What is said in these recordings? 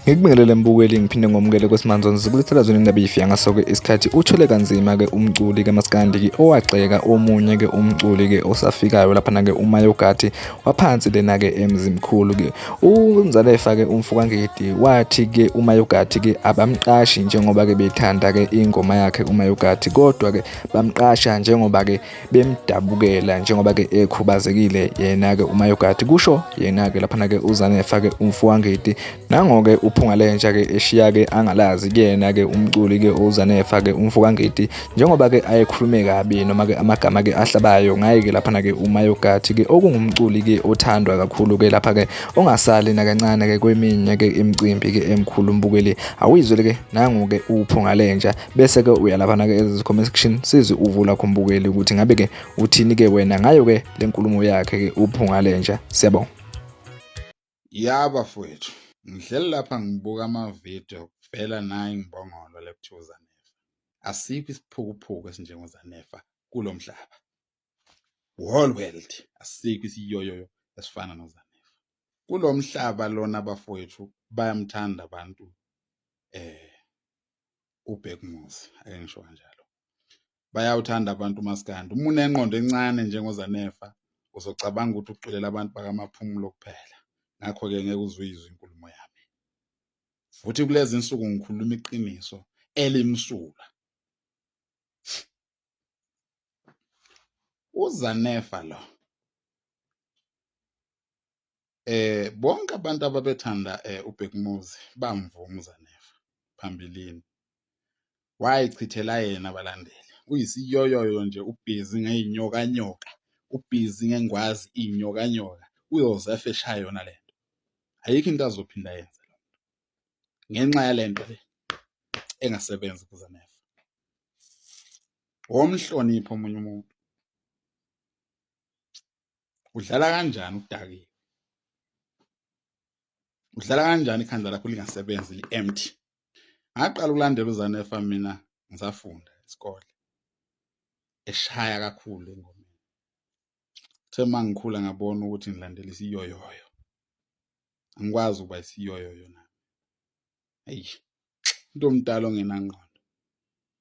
Ngikubingelele mbukeli, ngiphinde ngomukele kwesimanzonzo sikulethela zona indaba ifika ngaso-ke isikhathi. Uthwele kanzima-ke umculi kamaskandi-ke owagxeka omunye-ke umculi-ke osafikayo laphana-ke uMayogati waphansi lena-ke eMzimkhulu-ke. UMzalefa-ke umfukangidi wathi-ke uMayogati-ke abamqashi njengoba-ke bethanda-ke ingoma yakhe uMayogati, kodwa-ke bamqasha njengoba-ke bemdabukela njengoba-ke ekhubazekile yena-ke uMayogati, kusho yena-ke laphana-ke uZanefa-ke umfowangidi. Nango-ke uphunga lentsha-ke eshiya-ke angalazi kuyena-ke umculi-ke uZanefa-ke umfowangidi, njengoba-ke ayekhulume kabi noma-ke amagama-ke ahlabayo ngaye-ke laphana-ke uMayogati-ke okungumculi-ke othandwa kakhulu-ke lapha-ke ongasali nakancane-ke kweminye-ke imicimbi-ke emkhulu mbukeli. Awuyizwele-ke nangu-ke uphunga lentsha, bese-ke uya laphana-ke ezi-comment section sizwe uvo lwakho mbukeli ukuthi ngabe-ke uthini-ke wena ngayo-ke le nkulumo yakhe-ke uphunga lentsha. Siyabonga. Ya bafowethu, ngihleli lapha ngibuka amavidiyo kuvela nayi imbongolo le kuthiwa uZanefa. Asikho isiphukuphuku esinjengoZanefa kulo mhlaba. Whole world asikho isiyoyoyo esifana noZanefa. Kulo mhlaba lona bafowethu bayamthanda abantu uBhekumuzi, ake ngisho kanjalo. Bayawuthanda abantu umaskandi. Uma unengqondo encane njengoZanefa uzocabanga ukuthi uculela abantu bakaMaphumulo kuphela. Ngakho-ke ngeke uze uyizwe inkulumo yami. Futhi kulezi nsuku ngikhuluma iqiniso elimsulwa. UZanefa lo bonke abantu ababethanda uBhekumuzi bamvuma uZanefa phambilini. Wayichithela yena abalandeli. Uyisiyoyoyo nje ubhizi ngey'nyokanyoka, ubhizi ngengwazi iy'nyokanyoka, uyoze afe eshaya yona le nto. Ayikho into azophinda ayenze lo muntu ngenxa yale nto le engasebenzi kuZanefa. Womhlonipha omunye umuntu. Udlala kanjani udakiwe? Udlala kanjani ikhanda lakho lingasebenzi li-empty? Ngaqala ukulandela uZanefa mina ngisafunda isikole, eshaya kakhulu engomeni. Kuthe uma ngikhula ngabona ukuthi ngilandela isiyoyoyo, angikwazi ukuba isiyoyoyo nami. Eyi, umuntu omdala ongenangqondo.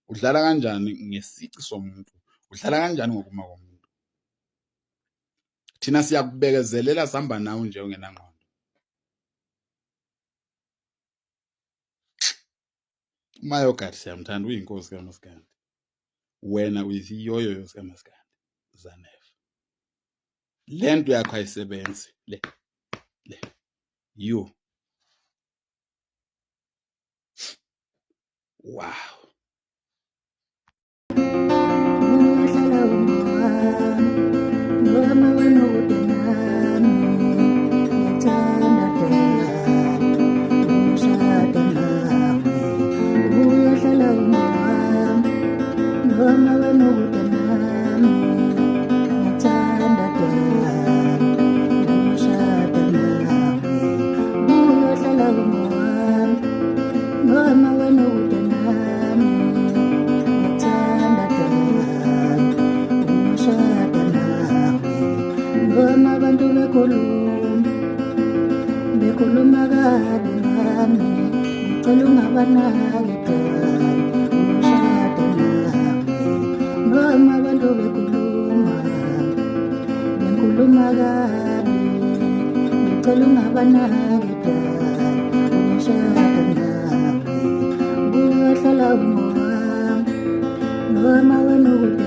Udlala kanjani ngesici somuntu? Udlala kanjani ngokuma komuntu? Thina siyakubekezelela sihamba nawe nje ungenangqondo. UMayogadi siyamthanda, uyinkosi kaMaskandi. Wena uyisiyoyoyo sikaMaskandi, Zanefa. Le nto yakho ayisebenzi le le you. Wow. Bekhuluma kabi ngami, ngicela ungabanaki dali, ushada nawe. Noma abantu bekhuluma, bekhuluma kabi, ngicela ungabanaki dali, ushada nawe. Buyohlala ungowami, noma wena ukude.